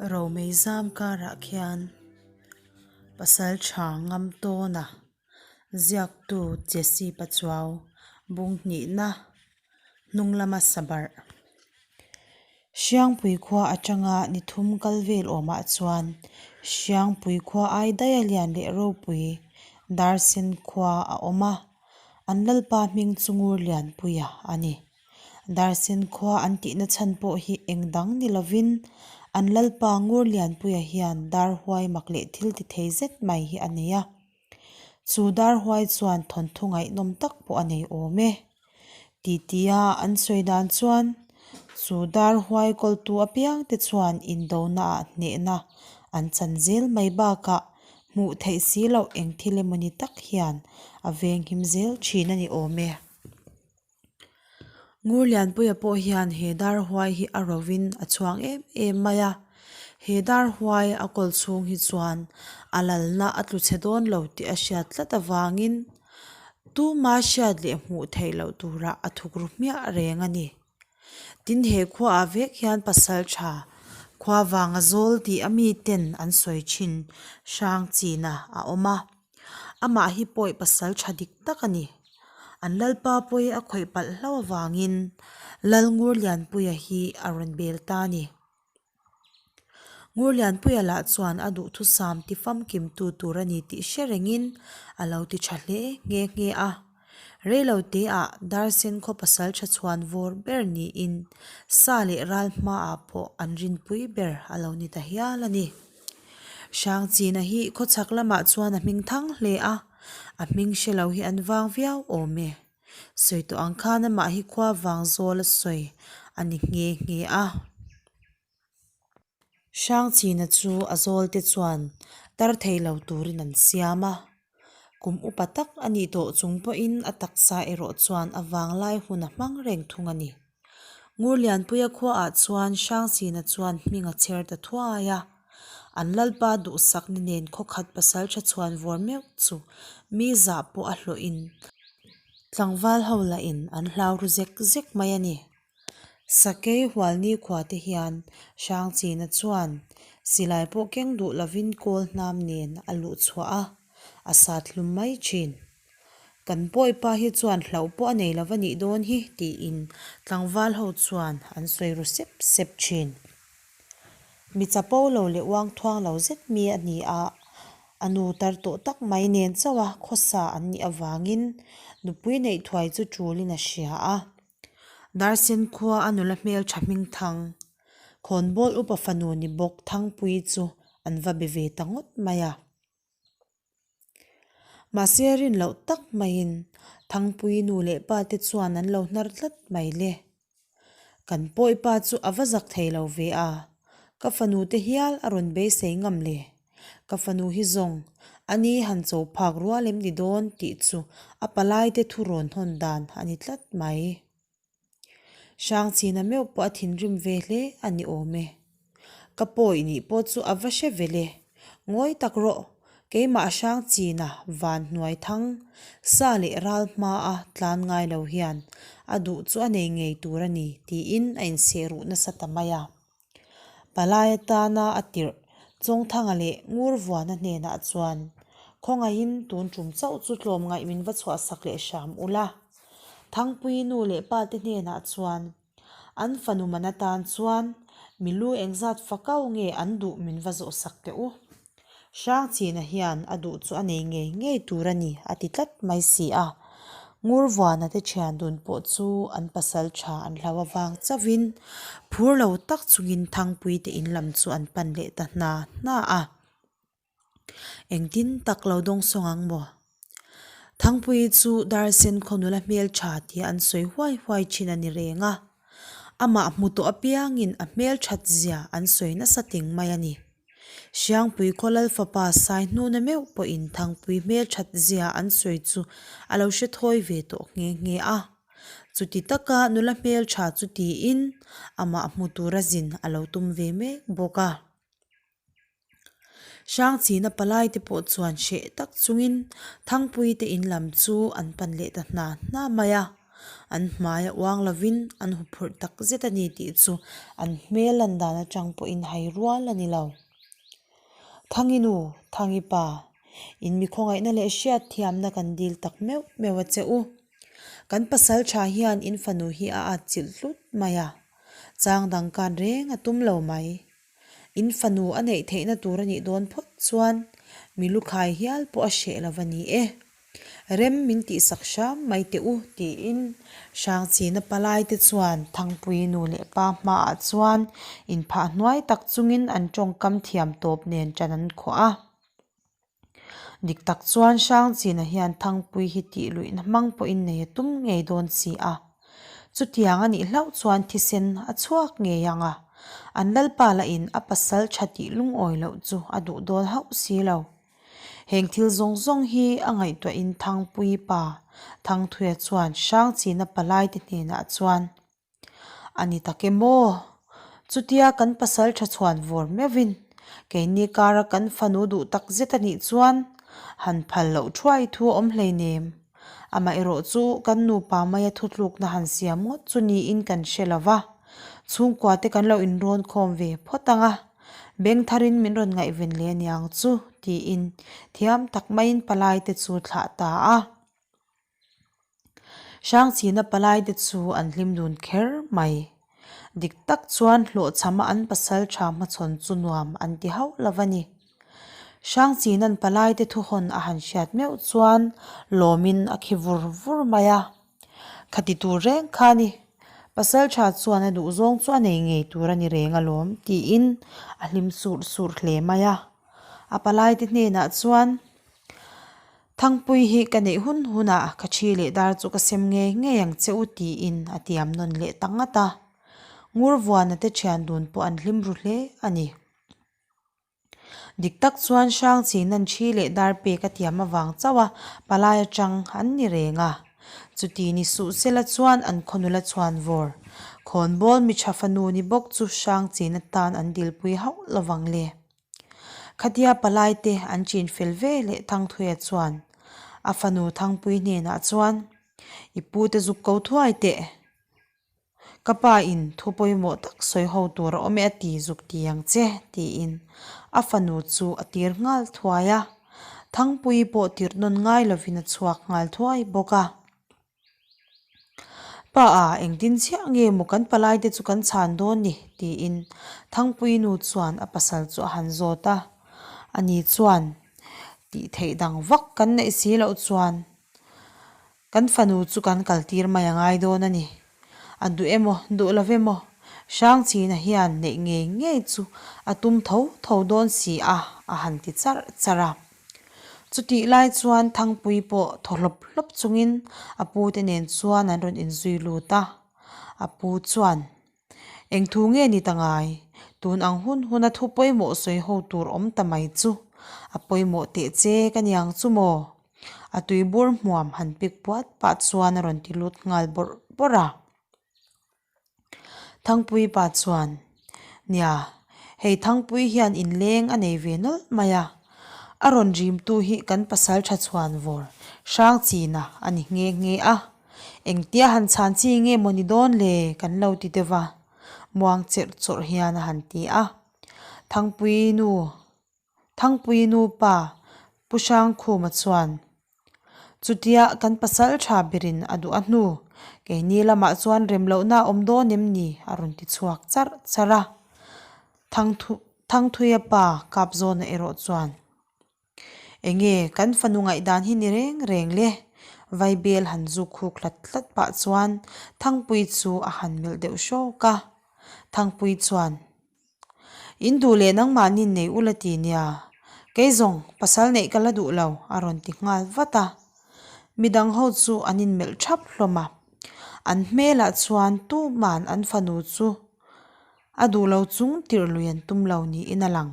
Romei zam karah khian pasal tha ngam tawn a ziaktu Jesse Pachuau bung hnihna hnung lama sa barh. Hriangpui khua atanga ni thum kal vel awmah chuan Hriangpui khua ai daih a lian leh ropui Darsen khua a awm a, an lalpa hming chu Ngurlianpuia a ni. Darsen khua an tihna chhan pawh hi eng dang ni lovin an lalpa Ngurlianpuia hian dar huai mak leh thil ti thei zet mai hi a nei a. Chu dar huai chuan thawnthu ngaihnawm tak pawh a nei awm e. Titia an sawi dan chuan chu dar huai kawltu apiang te chuan indonaah hnehna an chan zel mai bakah hmuh theih si loh eng thil emawni tak hian a venghim zel thin a ni awm e. Ngurlianpuia pawh hian he dar huai hi a rovin a chhuang em em mai a, he dar huai a kawl chhung hi chuan a lalna a tlu chhe dawn lo tih a hriat tlat avangin tuma hriat leh hmuh theih loh turah a thuk ru hmiah reng a ni. Tin he khuaah vek hian pasal tha khua vanga zawl tih a miten an sawi thin hrang china a awm a. Amah hi pawi pasal tha dik tak a ni. An lalpa pawi a khawih palh hlauh avangin Lalngurlianpuia hi a rawn bel ta a ni. Ngurlianpuia lah chuan a duhthusam ti famkim tu tur a ni tih hre rengin a lo ti tha hle nghe nghe a. Reiloteah Darsen khaw pasal tha chhuan vawr ber niin sa leh ral hmaah pawh an rinpui ber a lo ni ta hial a ni. Hrangchina hi khawchhak lamah chuan a hming thang hle a, a hming hre lo hi an vang viau awm e. Sawi tawh ang khan amah hi khua vang zawl a sawi a ni nghe nghe a. Hrangchina chu a zawl te chuan tar thei lo turin an siam a, kum upa tak a nih tawh chung pawhin a taksa erawh chuan a vanglai hun a hmang reng thung a ni. Ngurlianpuia khuaah chuan Hrangchina chuan hming a chher ta thuai a, an lalpa duhsakna nen khawkhat pasal tha chhuan vawr meuh chu mi zah pawh a hlawhin tlangval ho lahin an hlau ru zek zek mai a ni. Sakei hualni khua te hian Hrangchina chuan silai pawh keng duh lovin kawl hnam nen a luh chhuah a, a sat hlum mai thin. Kan pawipa hi chuan hlauh pawh a nei lo va nih dawn hi tiin tlangval ho chuan an sawi ru sep sep thin. Mi chapo lo leh uang thuang lo zet mi a ni a, a nu tar tawh tak mai nen chauh a khawsa an nih avangin nupui neih thuai chu tulin a hria a. Darsen khua a nula hmeltha hmingthang, khawnbawl upa fanu ni bawk Thangpui chu an va be ve ta ngawt mai a. Mahse rin loh tak maiin Thangpui nu leh pa te chuan an lo hnar tlat mai le. Kan pawi pa chu a va zak thei lo ve a, ka fanu te hial a rawn beisei ngam le. Ka fanu hi zawng a ni han cho phak rual em ni dawn tih chu a palai te thu rawn hawn dan a ni tlat mai. Hrangchhina meuh pawh a thinrim ve hle a ni awm e. Ka pawi nih pawh chu a va hre ve le. Ngawi tak rawh, keimah Hrangchhina van hnuai thang sa leh ral hmaa tlan ngai lo hian a duh chu a nei ngei tur a ni tiin a inseh ruh nasa ta mai a. Palai atana a tirh Chawngthanga leh Ngurvuana hnenah chuan, Khawngaihin tun tum chauh chu tlawmngaih min va chhuahsak leh hram ula. Thangpui nu leh pa te hnenah chuan, An fanu man atan chuan mi lu engzat fakau nge an duh min va zawhsak teh u. Hrangchhina hian a duh chu a nei ngei ngei tur a ni a ti tlat mai si a. Ngurvuana te thian dun pawh chu an pasal tha an hlau avang chauhin phur lo tak chungin Thangpui te in lam chu an pan leh ta hna hna a. Engtin tak lo dawng sawng ang maw? Thangpui chu Darsen khaw nula hmeltha tia an sawi huai huai thin a ni reng a. Amah hmu tawh apiangin a hmelthat zia an sawi nasa ting mai a ni. Hriangpui khaw lal fapa sai hnuna meuh pawhin Thangpui hmelthat zia an sawi chu a lo hre thawi ve tawh nghe nghe a. Chuti taka nula hmeltha chu tiin amah hmu tura zin a lo tum ve mek bawk a. Hrangchhina palai te pawh chuan hreh tak chungin Thangpui te in lam chu an pan leh ta hna hna mai a. An hmai a uang lovin an huphurh tak zet a ni tih chu an hmel lan dan atang pawhin hai rual a ni lo. Thangi nu, Thangi pa, in mi khawngaihna leh hriat thiamna kan dil tak meuh meuh a che u. Kan pasal tha hian in fanu hi a at chilh hlut mai a, chang dang kan reng a tum lo mai. In fanu a neih theihna tur a nih dawn phawt chuan mi lukhai hial pawh a hreh lo va ni e. Rem min tihsak hram mai teh u tiin Hrangchina palai te chuan Thangpui nu leh pa hmaah chuan inphah hnuai tak chungin an tawngkam thiam tawp nen ṭan an khawh a. Dik tak chuan Hrangchina hian Thangpui hi tih luihna hmang pawhin nei a tum ngei dawn si a. Chutiang a nih hlauh chuan thisen a chhuak ngei ang a, an lalpa lahin a pasal tha tih lungawi loh chu a duh dawn hauh si lo. Heng thil zawng zawng hi a ngaihtuahin Thangpui pa Thangthuia chuan Hrangchina palaite hnenah chuan, A ni tak em aw? Chutia kan pasal tha chhuan vawr meuhin keini kara kan fanu duh tak zet a nih chuan han phal loh thuai thu a awm hleinem. Amaherawh chu kan nupa maia thutlukna han siam ngawt chu niin kan hre lo va, chhungkua te kan lo inrawn khawm ve phawt ang a, beng tharin min rawn ngaihven leh aniang chu tiin thiam tak maiin palai te chu thlah ta a. Hrangchhina palai te chu an hlim dun kher mai. Dik tak chuan hlawhchhama an pasal tha hmachhawn chu nuam an ti hauh lo a ni. Hrangchhina'n palai te thuhawn a han hriat meuh chuan lawmin a khi vur vur mai a. Khati tur reng kha a ni. Pasal tha chuan a duhzawng chu a nei ngei tur a ni reng alawm tiin a hlim surh surh hle mai a. A palai te hnenah chuan. Thangpui hi ka neih hun hunah ka thi leh dar chu ka sem ngei ngei ang che u tiin a tiam nawn leh ta ngat a. Ngurvuana te thian dun pawh an hlim ru hle a ni. Dik tak chuan Hrangchhina'n thi leh dar pek a tiam avang chauh a palai atang an ni reng a. Chuti ni suh sela chuan an khawnula chhuan vawr. Khawnbawl mi tha fanu ni bawk chu Hrangchhina tan an dilpui hauh lovang le. Khatia palai te an chin fel ve leh Thangthuia chuan a fanu Thangpui hnenah chuan, I pu te zuk ko thuai teh. Ka pa in thu pawimawh tak sawi ho tur a awm e a ti zuk ti ang che tiin a fanu chu a tir nghal thuai a. Thangpui pawh tirh nawn ngai lovin a chhuak nghal thuai bawk a. Pa a, engtin chiah nge maw kan palai te chu kan chhan dawn ni? tiin Thangpui nu chuan a pasal chu a han zawt a. Ani chuan, Tih theih dang vak kan neih si loh chuan kan fanu chu kan kal tir mai a ngai dawn a ni. A duh emaw, duh lo emaw, Hrangchhina hian neih ngei ngei chu a tum tho tho dawn si a, a han ti charh charh a. Chutih lai chuan Thangpui pawh thaw hlawp hlawp chungin a pute nen chuan an rawn inzui lut a. A pu chuan, Eng thu nge ni ta ngai? Tun ang hun huna thu pawimawh sawi ho tur awm ta mai chu a pawimawh teh che ka niang chu maw? A tuibur hmuam han pik puat pah chuan a rawn ti lut nghal bawrh bawrh a. Thangpui pa chuan, Nia, hei Thangpui hian inleng a nei ve nawlh mai a. A rawn rimtu hi kan pasal tha chhuan vawr Hrangchina a ni nghe nghe a. Engtia han chhan chi nge maw ni dawn le kan lo ti deuh va, muang cherh chawrh hian a han ti a. Thangpui nu Thangpui nupa Pu Hrangkhuma chuan, Chutia kan pasal tha berin a duh a hnu, keini lamah chuan rem lohna a awm dawn em ni? a rawn ti chhuak charh charh a. Thangthuia pa Kapzawna erawh chuan, Enge kan fanu ngaihdan hi ni reng reng le? Vaibel han zuk khuk hlat hlat pah chuan Thangpui chu a han melh deuh hrawk a. Thangpui chuan, In duh leh nangmahni nei ula ti nia, kei zawng pasal neih ka la duh lo a rawn ti nghal vat a. Midang ho chu an inmelh thap hlawm a, an hmelah chuan tuman an fanu chu a duh lo chung tirh lui an tum lo niin a lang.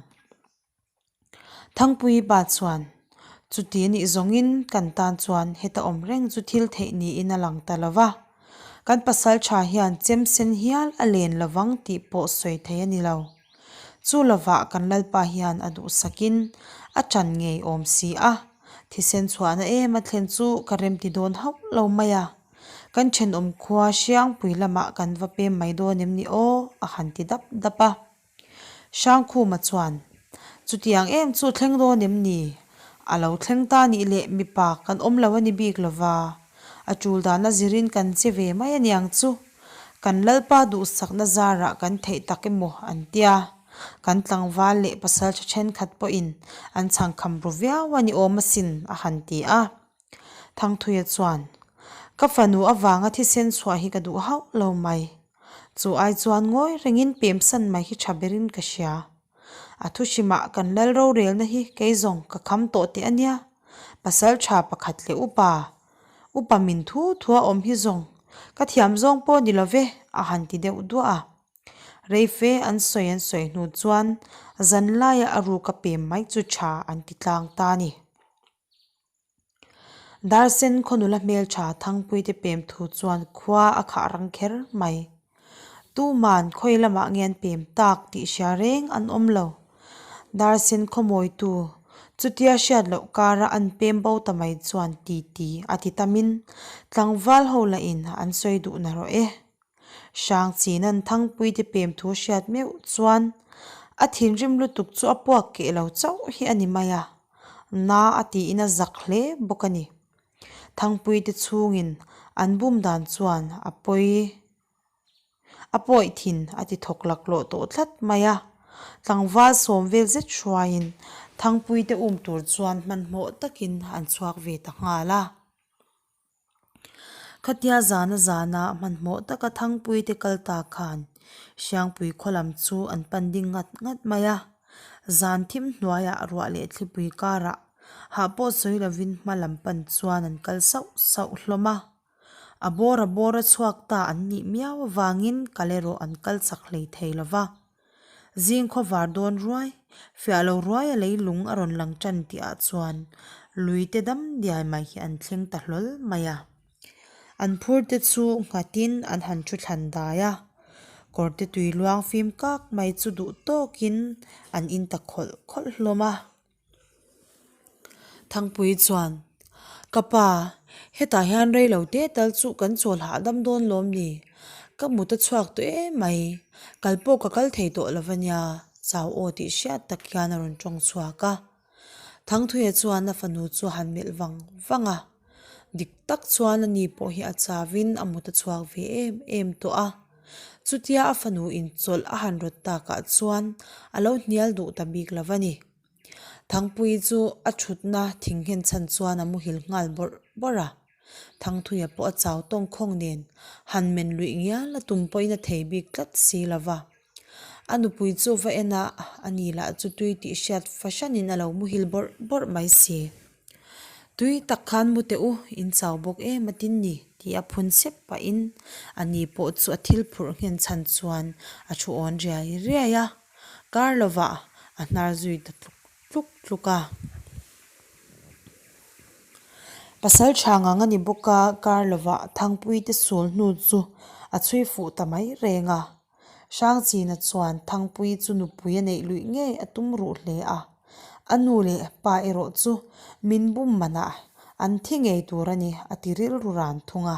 Thangpui pa chuan, Chuti nih zawngin kan tan chuan heta awm reng chu thil theih niin a lang ta lo va, kan pasal tha hian chem sen hial a len lovang tih pawh sawi thei a ni lo. Chu lovah kan Lalpa hian a duhsakin a ṭan ngei awm si a, thisen chhuahna em a thlen chu ka remti dawn hauh lo mai a. Kan thenawm khua Hriangpui lamah kan va pem mai dawn em ni aw? a han ti dap dap a. Hrangkhuma chuan, Chutiang em chu thleng dawn em ni? A lo thleng ta nih leh mipa kan awm lo a ni bik lo va, a tul dana zirin kan che ve mai a niang chu. Kan Lalpa duhsakna zarah kan theih tak emaw an tia. Kan tlangval leh pasaltha thenkhat pawhin an chhangkham ru viau a ni awm asin a han ti a. Thangthuia chuan, Ka fanu avanga thisen chhuah hi ka duh hauh lo mai. Chu ai chuan ngawi rengin pemsan mai hi tha berin ka hria. A thuhrimah kan lal rorelna hi kei zawng ka kham tawh teh a nia. Pasal tha pakhat leh upa, upa min thu thua awm hi zawng ka thiam zawng pawh ni lo ve, a han ti deuh duah a. Reife an sawi an sawi hnu chuan zanlaia a ruka pem mai chu tha an ti tlang ta a ni. Darsen khaw nula hmeltha Thangpuite pem thu chuan khua a khah rang kher mai. Tuman khawi lamah nge an pem tak tih hria reng an awm lo. Darsen khaw mawitu chutia hriat loh kara an pem bo ta mai chuan ti ti a ti tamin tlangval ho lahin an sawi duh narawh e. Hrangchina'n Thangpuite pem thu hriat meuh chuan a thinrim lutuk chu a puak keh lo chauh hi a ni mai a, na a tiin a zak hle bawk a ni. Thangpuite chhungin an bum dan chuan a pawi a pawi thin a ti thawk laklawh tawh tlat mai a, tlangval sawm vel zet hruaiin Thangpuite um tur chuan hmanhmawh takin an chhuak ve ta nghal a. Khatia zana zana hmanhmawh taka Thangpuite kal ta khan Hriangpui khaw lam chu an pan ding ngat ngat mai a. Zan thim hnuaiah ruah leh thlipui karah hah pawh sawi lovin hma lam pan chuan an kal sauh sauh hlawm a. A bawr a bawr a chhuak ta an nih miau avangin kal erawh an kal chak hlei thei lo va. Zing khaw var dawn ruai, fiah lo ruai a leilung a rawn lang tan tih ah chuan lui te dam diai mai hi an thleng ta hlawl mai a. An phur te chu nghat in an han thu thlan dai a, kawr te tui luang fim kak mai chu duh tawk in an in ta khawlh khawlh hlawm a. Thangpui chuan, Ka pa, hetah hian rei lo te tal chu kan chawl hahdam dawn lawm ni? Ka mut a chhuak tawh em mai, kal pawh ka kal thei tawh lo va nia, chau aw tih hriat tak hian a rawn tawng chhuak a. Thangthuia chuan a fanu chu a han melh vang vang a, dik tak chuan ani pawh hi a chauin a mut a chhuak ve em em tawh a. Chutia a fanu inchawlh a han rawt takah chuan a lo hnial duh ta bik lo va ni. Thangpui chu a thutna thing nghen chhan chuan a muhil nghal bawrh bawrh a. Thangthuia pawh a chau tawng khawng nen han men luih ngial a tum pawhin a thei bik tlat si lo va. A nupui chu va en a, ani lah chu tui tih hriat fahranin a lo muhil bawrh bawrh mai si. Tui tak khan mu teh u, in chau bawk em a tin ni tih a phun sep pahin ani pawh chu a thil phurh nghen chhan chuan a thu awn riai riai a. Kar lovah a hnar zui ta tluk tluk tluk a. Pasal tha ngang a ni bawk a, kar lovah Thangpui te sul hnu chu a chhui fuh ta mai reng a. Hrangchina chuan Thangpui chu nupui a neih luih ngei a tum ruh hle a. A nu leh pa erawh chu min bum manah an thi ngei tur a ni a ti rilru ran thung a.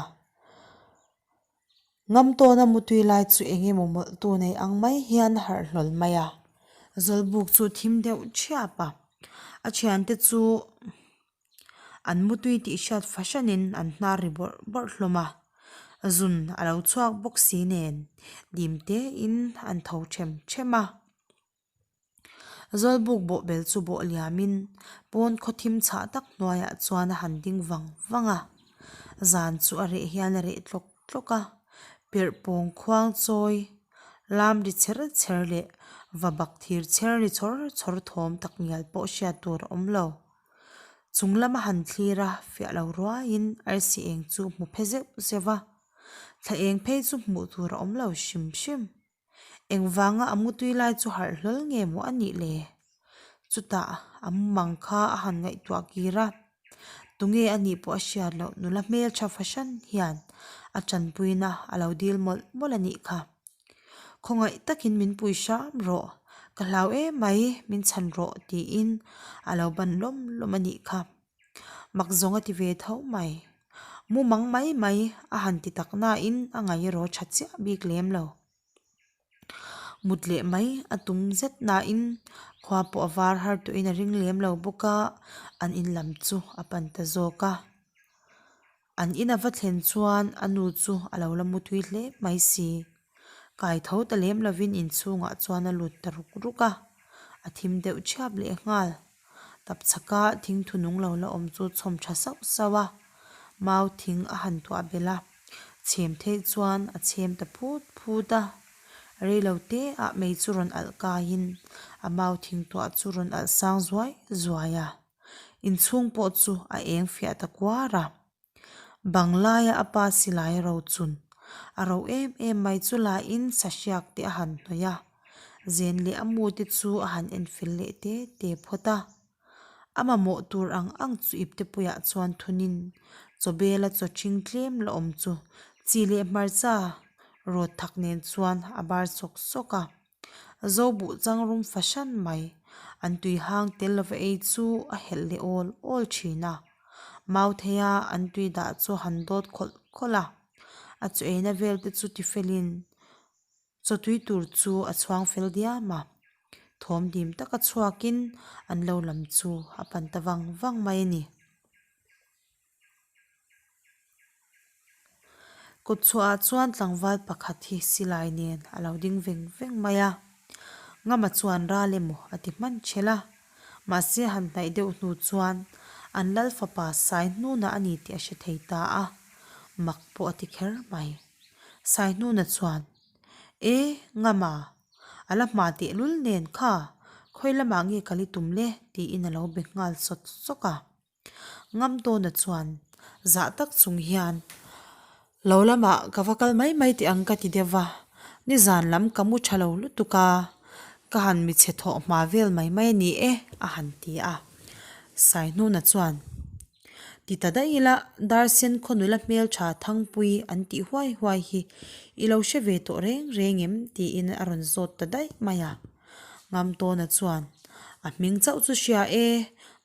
Ngam tawna mutui lai chu eng emaw mawlh tu nei ang mai hian a harh hlawl mai a, Zawlbuk chu thim deuh thiap a, a thiante chu an mutui tih hriat fahranin an hnar ri bawrh bawrh hlawm a, zun a lo chhuak bawk si nen dim tein an tho them them a. Zawlbuk bawhbel chu bawh liamin pawn khaw thim chhah tak hnuaiah chuan a han ding vang vang a, zan chu a reh hian a reh tlawk tlawk a, perh pawng khuang chawi lam ri chher chher leh va bak thir chher ri chawr chawr thawm tak ngial pawh hriat tur a awm lo. Chung lama han thlir a fiah lo ruaiin arsi eng chu hmu phe zeuh zeuh va, thla eng phei chu hmuh tur a awm lo hrim hrim. Engvanga a mutui lai chu harh hlawl nge maw a nih le? Chutah a mumang kha a han ngaihtuah kir a, tunge a nih pawh a hriat loh nula hmeltha fahran hian a tanpuina a lo dil mawlh mawlh a nih kha. Khawngaih takin min pui hram rawh, ka hlau em mai min chhan rawh tiin a lo ban lawm lawm a nih kha. Mak zawng a ti ve tho mai. Mumang mai mai a han ti tak nain a ngaih erawh tha chiah bik lem lo. Mut leh mai a tum zet nain khua pawh a var har tawhin a ring lem lo bawk a, an in lam chu a pan ta zawk a. An in a va thlen chuan a nu chu a lo la mutui hle mai si. Kai tho ta lem lovin inchhungah chuan a lut ta ruk ruk a, a thim deuh thiap leh nghal. Tapchhaka thingthu nung lo la awm chu chhawm tha sauh sauh a, mau thing a han tuah belh a, chhem theih chuan a chhem ta phut phut a. Rei lo te ah mei chu rawn alh kaiin a mau thing tuah chu rawn alh sang zuai zuai a, inchhung pawh chu a eng fiah ta kuar a. Bang laia a pa silai ro chun a ro em em mai chu lahin sahriak te a han hnawih a, zen leh a mu te chu a han en fel leh te te phawt a. A mamawh tur ang ang chu ipte puiah chuan thunin chawbela chaw ṭhing tlem la awm chu chi leh hmarcha rawt thak nen chuan a bar sawk sawk a. Zo buh chang rum fahran mai, an tui hang tel lova ei chu a helh leh awl awl thin a. Mau theia an tui dah chu han dawt khawlh khawlh a, a chaw eina vel te chu tifelin chaw tui tur chu a chhuang fel diam a. Thawm dim taka chhuakin an lo lam chu a pan ta vang vang mai a ni. Kawt chhuahah chuan tlangval pakhat hi silai nen a lo ding veng veng mai a, Ngama chuan ral emaw a ti hman thelh a, mahse han hnaih deuh hnu chuan an lal fapa Saihnuna a ni tih a hre thei ta a, mak pawh a ti kher mai. Saihnuna chuan, E, Ngama, a la hma tehlul nen kha, khawi lamah nge kal i tum le? tiin a lo be nghal sawt sawk a. Ngamtawna chuan zah tak chung hian lo lamah ka va kal mai mai teh ang ka ti deuh va, nizan lam ka mu tha lo lutuk a, ka han mi chhe thawh hma vel mai mai a ni e a han ti a. Saihnuna chuan ti ta daih ila Darsen khaw nula hmeltha Thangpui an tih huai huai hi i lo hre ve tawh reng reng em tiin a rawn zawt ta daih mai a. Ngamtawna chuan, A hming chauh chu hria e,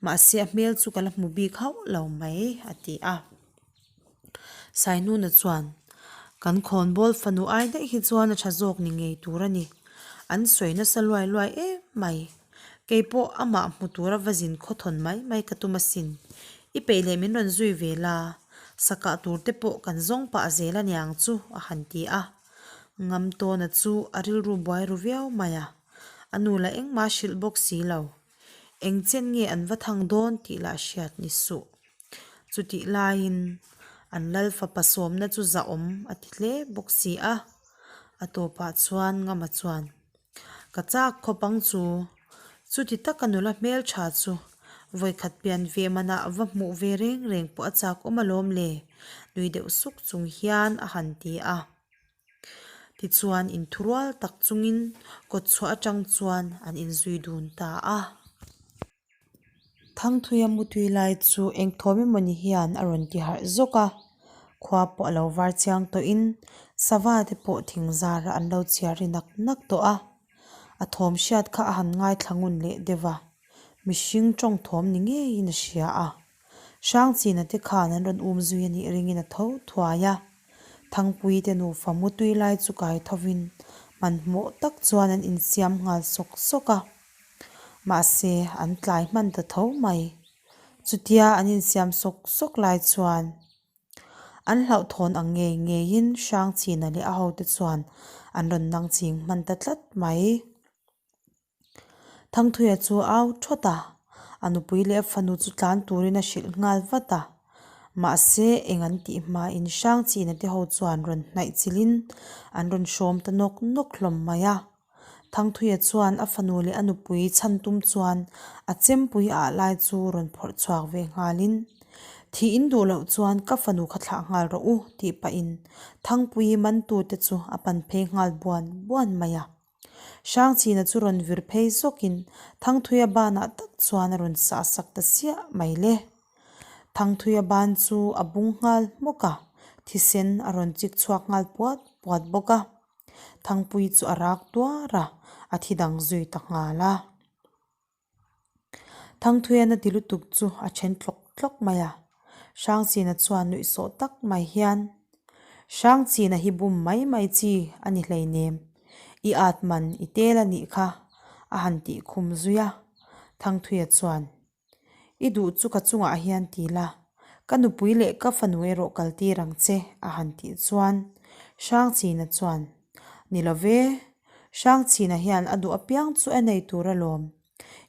mahse a hmel chu ka la hmu bik hauh lo mai, a ti a. Sainuna chuan, Kan khawnbawl fanu ai daih hi chuan a tha zawk ni ngei tur a ni. An sawi nasa luai luai em mai. Kei pawh amah hmu tura va zin khawthawn mai mai ka tum asin. I peih leh min rawn zui ve la, sakah tur te pawh kan zawng pah zel aniang chu, a han ti a. Ngamtawna chu a rilru buai ru viau mai a, a nu lah engmah hrilh bawk si lo. Eng chen nge an va thang dawn tih lah hriat ni suh. Chutih laiin an lal fapa sawmna chu zahawm a ti hle bawk si a, a tawpah chuan Ngama chuan, Ka chak khawp ang chu, chuti taka nula hmeltha chu vawikhat pian ve manah va hmuh ve reng reng pawh a chak awm alawm le, nui deuh suk chung hian a han ti a. Tichuan inthurual tak chungin kawtchhuah atang chuan an inzui dun ta a. Thangthuia mutui lai chu engthawm emawni hian a rawn ti harh zawk a, khua pawh a lo var chiang tawhin sava te pawh thing zarah an lo chhiar ri nak nak tawh a, a thawm hriat kha a han ngaithla ngun leh deuh a, mihring tawng thawm ni ngeiin a hria a, Hrangchina te khan an rawn um zui a nih ringin a tho thuai a, Thangpui te nufa mutui lai chu kai thovin hmanhmawh tak chuan an insiam nghal sawk sawk a. Mahse, an tlai hman ta tho mai. Chutia an insiam sawk sawk lai chuan an hlauhthawn ang ngei ngeiin Hrangchina leh a hote chuan an rawn nang ching hman ta tlat mai. Thangthuia chu a au thawt a, a nupui leh a fanu chu tlan turin a hrilh nghal vat a. Mahse, eng an tih hmain Hrangchina te ho chuan rawn hnaih chilhin an rawn hrawm ta nawk nawk hlawm mai a. Thangthuia chuan a fanu leh a nupui chhan tum chuan a chempui ah lai chu rawn phawrh chhuak ve nghalin, Thih in duh loh chuan ka fanu kha thlah nghal rawh u, tih pahin Thangpuii mantute chu a pan phei nghal buan buan mai a. Hrangchina chu rawn vir phei zawkin Thangthuia banah tak chuan a rawn sah sak ta siah mai le. Thangthuia ban chu a bung nghal hmawk a, thisen a rawn chik chhuak nghal puat puat bawk a. Thangpui chu a rak tuar a, a thi dang zui ta nghal a. Thangthuian a ti lutuk chu a then tlawk tlawk mai a. Hrangchina chuan nuihsawh tak mai hian, Hrangchina hi bum mai mai chi a ni hleinem, i at man i tel a nih kha, a han tih khum zui a. Thangthuia chuan, I duh chu ka chungah hian ti la, ka nupui leh ka fanu erawh kal tir ang che, a han tih chuan Hrangchina chuan, Ni lo ve, Hrangchina hian a duh apiang chu a nei tur alawm.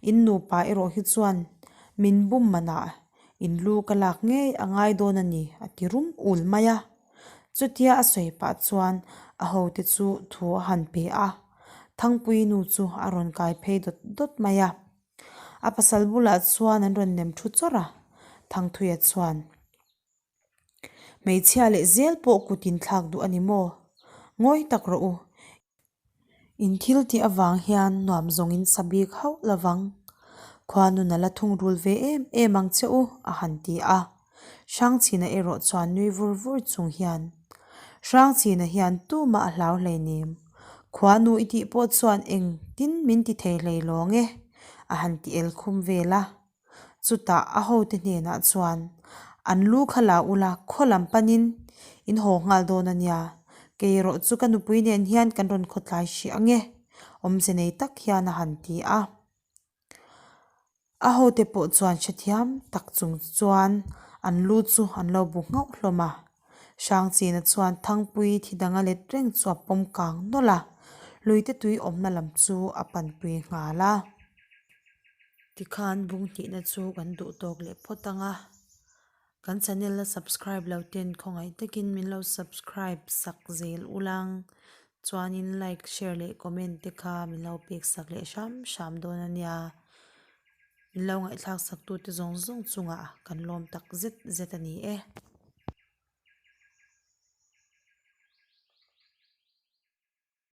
In nupa erawh hi chuan min bum manah in lu ka lak ngei a ngai dawn a ni, a ti rum ul mai a. Chutia a sawi pah chuan a hote chu thu a han pe a, Thangpui nu chu a rawn kai phei dawt dawt mai a. A pasal bulah chuan an rawn nem thu chawrh a, Thangthuia chuan, Hmeichhia leh zel pawh kut in thlak duh a ni maw? Ngawi tak rawh u. In thil tih avang hian nuam zawng in sa bik hauh lo vang. Khua nun a la thungrul ve em em ang che u, a han ti a. Hrangchhina erawh chuan nui vur vur chung hian, Hrangchhina hian tumah a hlau hleinem. Khuanu i tih pawh chuan eng tin min ti thei hlei lawng e, a han ti el khum vel a. Chutah a hote hnenah chuan, An lu kha la ula, khaw lam panin in haw nghal dawn a nia. Kei erawh chu ka nupui nen hian kan rawn khawtlai hrih ang e, awmze nei tak hian a han ti a. A hote pawh chuan hrethiam tak chung chuan an lu chu an lo bu nghauh hlawm a. Hrangchina chuan Thangpui thi dang a let reng chu a pawm kang nawlh a, luite tui awmna lam chu a panpui nghal a. Tikhan bung hnihna chu kan duh tawk leh phawt ang a, kan channel a subscribe lo ten khawngaih takin min lo subscribe sak zel ulang. Chuanin like, share leh comment te kha min lo pek sak leh hram hram dawn a nia. Min lo ngaihthlak sak tute zawng zawng chungah kan lawm tak zet zet a ni e.